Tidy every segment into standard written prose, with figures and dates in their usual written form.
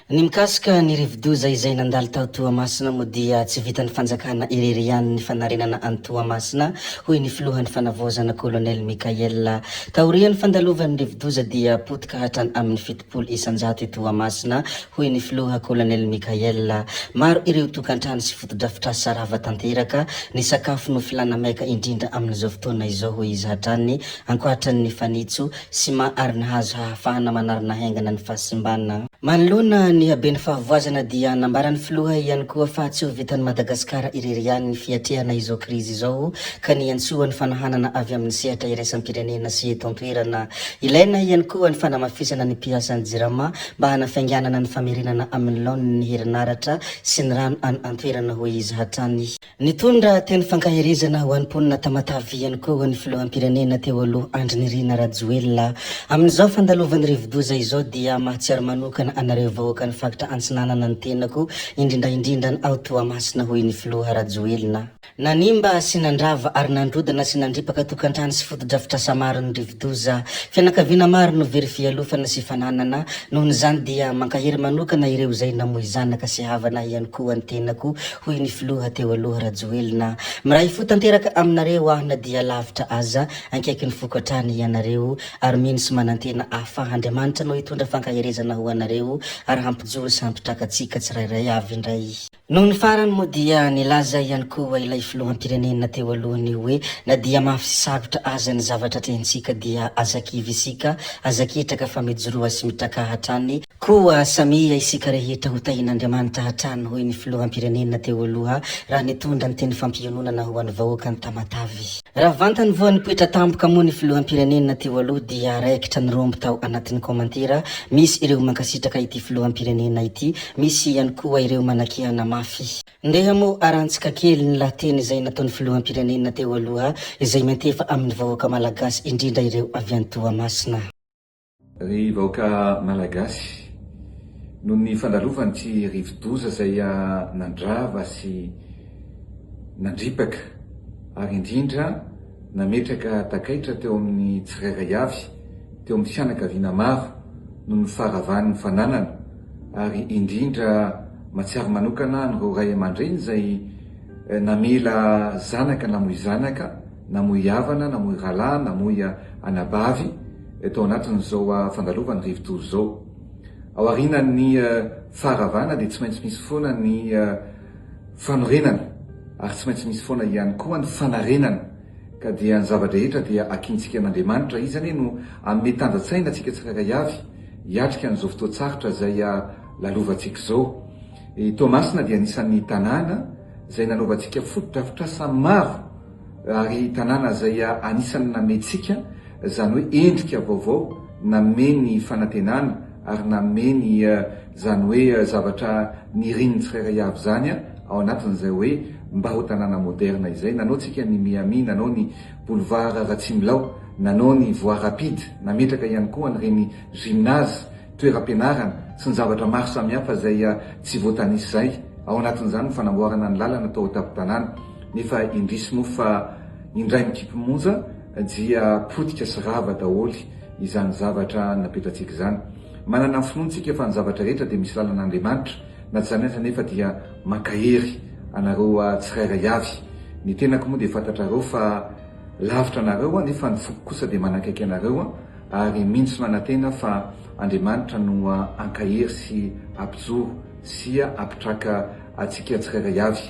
Ny mikasika ny rivodoza izay nandalo tao Toamasina moa dia tsy vitan'ny fanjakana irery ihany ny fanarenana an'i Toamasina, hoy ny filohan'ny fanavaozana Colonel Mickaël. Taorian'ny fandalovan'ny rivodoza dia potika hatrany amin'ny 70% i Toamasina, hoy ny filoha Colonel Mickaël. Maro ireo tokantrano sy fotodrafitrasa rava tanteraka, ny sakafo no filàna maika indrindra amin'izao fotoana izao, hoy izy hatrany, ankoatra ny fanitso, ciment ary ny hazo hahafahana manarina haingana ny fahasimbana. Manoloana ny haben'ny fahavoazana dia nambaran'ny filoha ihany koa fa tsy ho vitan'i Madagasikara irery ihany ny fiatrehana izao krizy izao ka niantsoany fanohanana avy amin'ny sehatra iraisam-pirenena sy eto an-toerana. Ilaina ihany koa ny fanamafisana ny mpiasan'ny Jirama mba hanafainganana ny famerenana amin'ny laoniny ny herinaratra sy ny rano any an-toerana hoy izy hatrany. Nitondra teny fankaherezana ho an'ny mponina Tamatave ihany koa ny filoham-pirenena teo aloha Andry Nirina Rajoelina. Amin'izao fandalovan'ny rivodoza izao dia mahatsiaro manokana anareo vahoakan'ny faritra Antsinanana ny tenako, indrindra indrindra ny ao Toamasina, hoy ny filoha Rajoelina. Nanimba sy nandrava ary nandrodana sy nandripaka tokantrano sy fotodrafitrasa maro ny rivodoza. Fianakaviana maro no very fialofana sy fananana. Nohon'izany dia mankahery manokana ireo izay namoy zanaka sy havana ihany koa ny tenako, hoy ny filoha teo aloha Rajoelina. Miray fo tanteraka aminareo aho na dia lavitra aza, ankaiky ny foko hatrany ianareo ary mino sy manantena aho fa Andriamanitra no hitondra fankaherezana ho anareo ary hampijoro sy hampitraka antsika tsirairay avy indray. Nony farany moa dia nilaza ihany koa ilay filoham-pirenena teo aloha ny hoe na dia mafy sy sarotra aza ny zavatra atrehintsika dia aza kivy isika, aza ketraka fa mijoroa sy mitraka hatrany, Koa samia isika rehetra ho tahian'Andriamanitra hatrany, hoy ny filoham-pirenena teo aloha raha nitondra ny teny fampiononana ho an'ny vahoakan'i Tamatave. Raha vantany vao nipoitra tampoka moa ny filoham-pirenena teo aloha dia raikitra ny rombo tao anatin'ny kaomantera, misy ireo mankasitraka ity filoham-pirenena ity, misy ihany koa ireo manakiana mafy. Ndeha moa arantsika kely ny lahateny izay nataon'ny filoham-pirenena teo aloha izay miantefa amin'ny vahoaka malagasy indrindra ireo avy any Toamasina. Ry vahoaka Malagasy, noho ny fandalovan'ity rivodoza izay nandrava sy nandripaka ary indrindra nametraka takaitra teo amin'ny tsirairay avy, teo amin'ny fianakaviana maro noho ny faharavan'ny fananana ary indrindra mahatsiaro manokana an'ireo ray aman-dreny izay namela zanaka namoy zanaka, namoy havana, namoy rahalahy, namoy anabavy tao anatin'izao fandalovan'ny rivodoza izao. Ao aorianan'ny faharavana dia tsy maintsy misy foana ny fanorenana ary tsy maintsy misy foana ihany koa ny fanarenana ka dia ny zava-drehetra dia akintsika an'Andriamanitra. Izy anie no hanome tanjatsaina antsika tsirairay avy hiatrika an'izao fotoan-tsarotra izay lalovantsika izao. I Toamasina dia anisan'ny tanàna izay nanaovantsika fotodrafitrasa maro ary tanàna izay anisan'ny nameantsika izany hoe endrika vaovao, nanome ny fanantenana ary nanome ny izany hoe zavatra nirian'ny tsirairay avy izany ao anatin'izay hoe mba ho tanàna moderna izay. Nanao tsika ny Miami, nanao ny boulevard Ratsimilaho, nanao ny voie rapide, nametraka ihany koa an'ireny gymnase, toeram-pianarana sy ny zavatra maro samihafa izay tsy voatanisa izay, ao anatin'izany ny fanamboarana ny lalana tao an-tampon-tanàna, nefa indrisy moa fa indray mikipy monja dia potika sy rava daholo izany zavatra napetratsika izany. Manana ny finoana isika fa ny zavatra rehetra dia misy lalan'Andriamanitra, na tsy izany aza anefa dia mankahery anareo tsirairay avy. Ny tenako moa dia fantatrareo fa lavitra anareo aho nefa ny foko kosa dia manakaiky anareo. Ary mino sy manantena fa Andriamanitra no hankahery sy hampijoro sy hampitraka antsika tsirairay avy.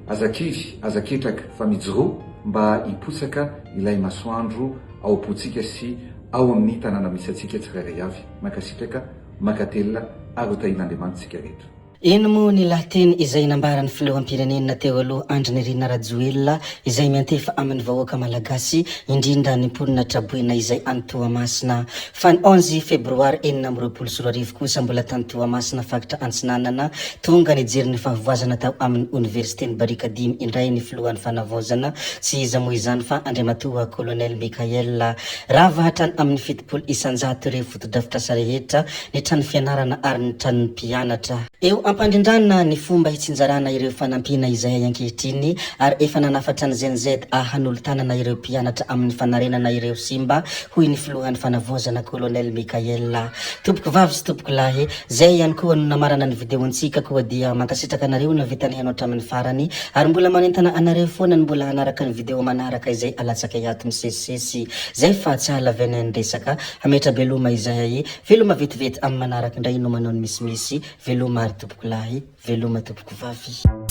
Aza kivy, aza ketraka, fa mijoroa mba hiposaka ilay masoandro ao am-pontsika sy ao amin'ny tanàna misy antsika tsirairay avy. Mankasitraka, mankatelina ary ho tahian'Andriamanitra isika rehetra. Eny moa ny lahateny izay nambaran'ny filoham-pirenena teo aloha Andry Nirina Rajoelina izay miantefa amin'ny vahoaka Malagasy, indrindra ny mponina traboina izay any Toamasina. Fa ny onze febroary 2026 kosa mbola tany Toamasina faritra Antsinanana, tonga nijery ny fahavoazana tao amin'ny oniversiten'i Barikadimy indray ny filohan'ny fanavaozana, tsy iza moa izany fa Andriamatoa Colonel Mickaël. Rava hatrany amin'ny 70% ireo fotodrafitrasa rehetra, ny trano fianarana ary ny tranon'ny mpianatra. Eo. ampandrindrana ny fomba hitsinjarana ireo fanampiana izahay ankehitriny ary efa nanafatra ny ZNZA hanolo-tanana ireo mpianatra amin'ny fanarenana ireo simba, hoy ny filohan'ny fanavaozana Colonel Mickaël. Tompoko vavy sy tompoko lahy, zay ihany koa no namarana ny video-ntsika koa dia mankasitraka anareo navita nihaino hatramin'ny farany ary mbola manentana anareo foana ny mbola hanaraka ny video manaraka izay alatsakay ato misesisesy zay fa tsy hahalavenay ny resaka hametra-beloma izahay Veloma vetivety amin'ny manaraka indray no manao ny misimisy, veloma ary tompoko lahy, veloma tompoko vavy.